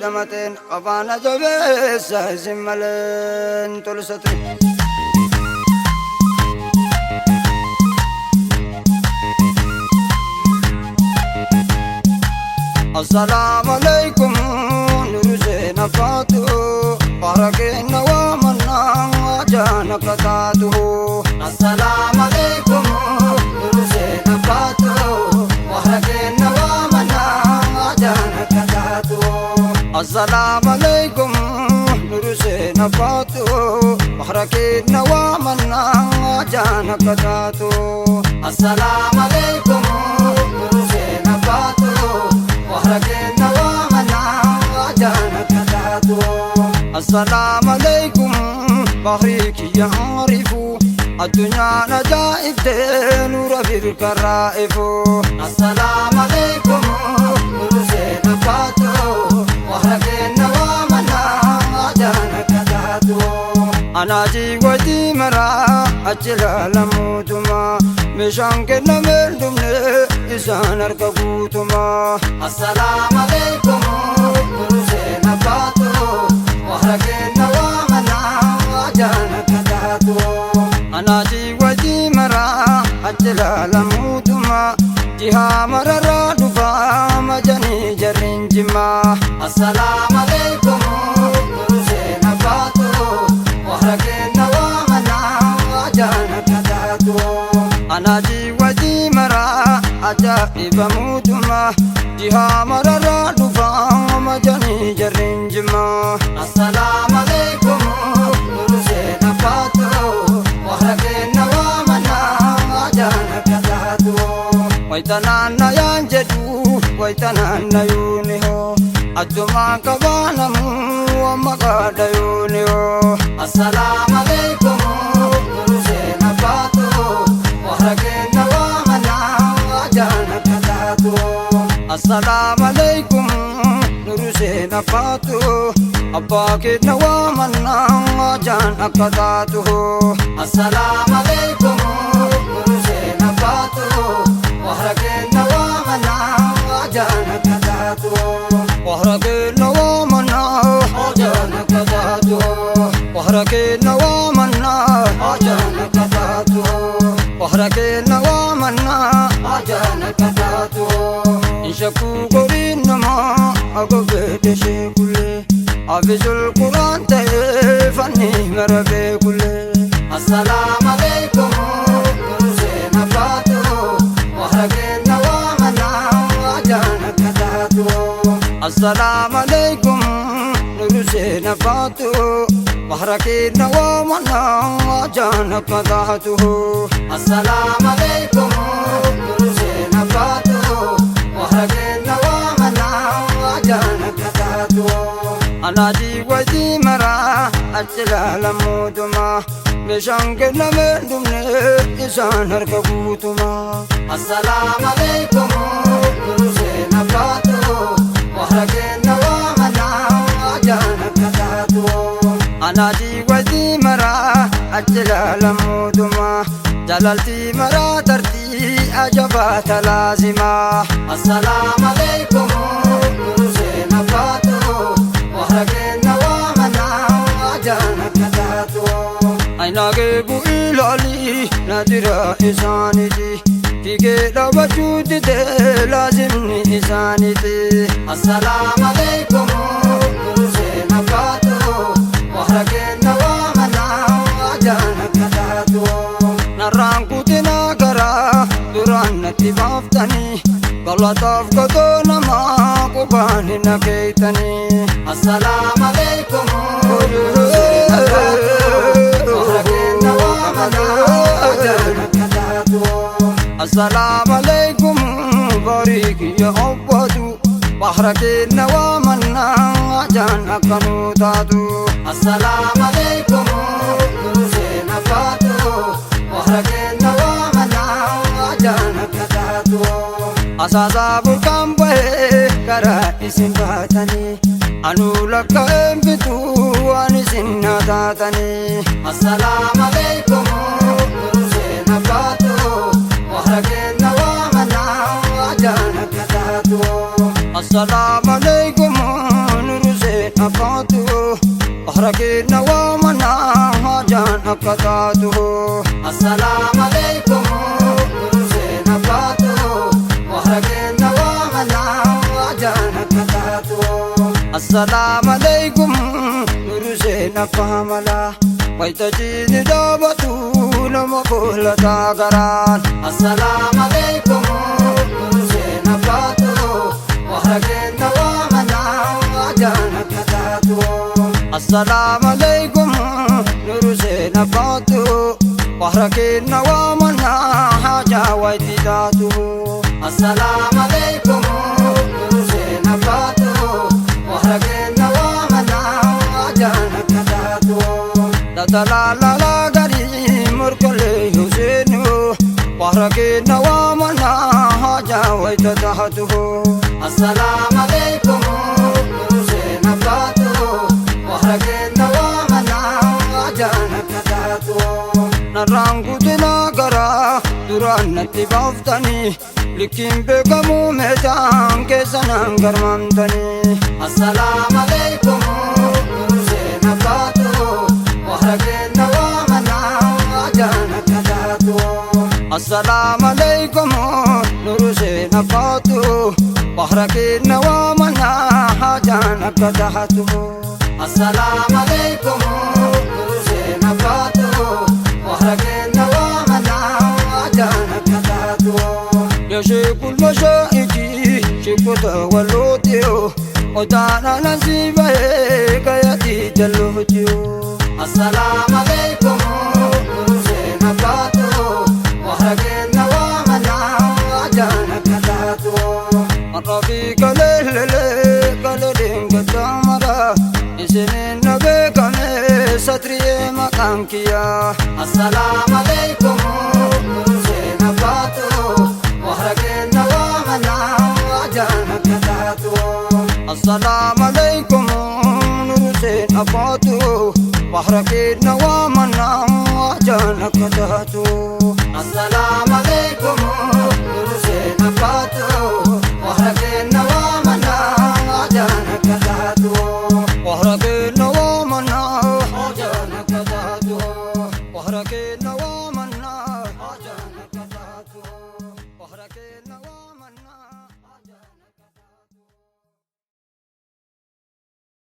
Dhamateen afaana jabeessa isin malee hin tolsatu. Assalaamu alaikum nuru seena faatu barakeenna waamannaa ajaana kataatu. Assalaamu alaikum nuru seena faatu barakeenna waamannaa ajaana kataatu. Assalaamu alaikum nuru seena faatu barakeenna waamannaa ajaana kataatu. Assalaamu alaikum nuru seena faatu barakeenna waamannaa ajaana kataatu. Assalaamu alaikum bahrii kiyya arifu addunyaan ajaa'ibdee nura birkarraa'ifu. Assalaamu alaikum nuru seena faatu barakeenna waamannaa ajaana kataatu. Anaajii wajii maraa achi ilaalamuutuma meeshaan kennamee hin dhumne isaan harka guutuma. Assalaamu alaikum nuru seena faatu barakeenna waamannaa ajaana kataatu. Anaajii wajii maraa achi ilaalamuutuma jihaa mararraa dhufaa majanii jarriin jimaa. Assalaamu alaikum nuru seena faatu barakeenna waamannaa ajaana kataatu. Anaajii wajii maraa ajaa'iba muutuma jihaa mararraa dhufaa majanii jarriin jimaa. Assalaamu alaikum nuru seena faatu barakeenna waamannaa ajaana kataatu. Wayitanaanna yaan jedhu wayitanaanna yuuni hoo addumaan qabaanamu amma qaadha yuuni hoo. Assalaamu alaikum nuru seena faatu barakeenna waamannaa ajaana kataatu. Assalaamu alaikum nuru seena faatu abbaa keenya waamannaa ajaan akka taatu. Assalaamu alaikum nuru seena faatu barakeenna waamannaa ajaan akka taatu. Barakeenna waamannaa ajaan akka taatu. Barakeenna waamannaa ajaan akka taatu. Barakeenna waamannaa ajaan akka taatu. Inshakuu goriin namaa akka fedhe sheekulee hafisul quraan ta'ee fanni mara beekulee. Assalaamu alaikum nuru seena faatu barakeenna waamannaa ajaana akka taatu. Assalaamu alaikum nuru seena faatu barakeenna waamannaa ajaana akka taatu. Assalaamu alaikum nuru seena faatu barakeenna waamannaa ajaana akka taatu. Anaajii wajii maraa achi ilaalamuutuma meeshaan kennamee hin dhumne isaan harka guutuma. Assalaamu alaikum nuru seena faatu barakeenna waamannaa ajaana akka taatu. Anaajii wajii maraa achi ilaalamuutuma jalaltii maraa tartii ajabaa talaazimaa. Assalaamu alaikum nuru seena faatu barakeenna waamannaa ajaana akka taatu. Ayinaagee bu'ii naadira isaaniiti fiigee dhaabachuu didee laazimni isaaniiti. Assalaamu alaikum nuru seena faatu barakeenna waamannaa ajaana akka taatu. Narraan kutinaa garaa duraan natti baaftanii galataaf godoo namaa qubaan hin akeeytanii. Assalaamu alaikum nuru seena faatu barakeenna waamannaa ajaana akka taatu. Assalaamu alaikum barii kiyya obbootu barakeenna waamannaa ajaan akka nuu taatu. Assalaamu alaikum nuru seena faatu barakeenna waamannaa ajaana akka taatu. Asaasaa burqaan bahee karaa isin baatanii anuu lakkaa'een bituu waan isin na taatanii. Assalaamu alaikum nuru seena faatu barakeenna waamannaa ajaana akka taatu. Assalaamu alaykum nuruseen abbaatu Bahra keenya waamana haajaan akka taatu. Assalaamu alaykum nuruseen abbaatu Bahra keenya waamana haajaan akka taatu. Assalaamu alaykum nuruseen abbaa malaa Wayita jiini dhaabatu nama fuulataa garaan. Assalaamu alaykum nuruseen abbaatu Bahra keenya waamana haajaan akka taatu. Assalaamu alaykum nuruseen abbaatu Bahra keenya waamana haajaa wayti taatu. Assalaamu alaykum nuruseen abbaatu Bahra keenya waamana haajaan akka taatu. Tatalaalala garii morkolee Huseenu Bahra keenya waamana haajaa wayta taatu. Assalaamu alaykum nuruseen abbaatu Bahra keenya waamana haajaan akka taatu. Narraan guutinaa garaa duraan natti baaftanii likkiin beekamuu meeshaan keessanaan garmaamtanii. Assalaamu alaykum nuruseen abbaatu Bahra keenya waamana haajaan akka taatu. Assalaamu alaykum nuruseen abbaatu Bahra keenya waamana haajaan akka taatu. Assalaamu alaykum nuruseen abbaatu Bahra keenya waamana haajaan akka taatu. Ya sheekul mashaa'iki sheekota wallootiyoo Otaana nasi bahee kayatii jallootiyoo. Assalaamu alaykum nuruseen abbaatu Bahra keenya waamana haajaan akka taatu. Rabbii kaleellelee kaleeleen gaddaamara isiniin na beekame satriyee maqaan kiyyaa. Assalaamu alaykum nuruseen abbaatu Bahra keenya waamana haajaan akka taatu. Assalaamu alaykum nuruseen abbaatu Bahra keenya waamana haajaan akka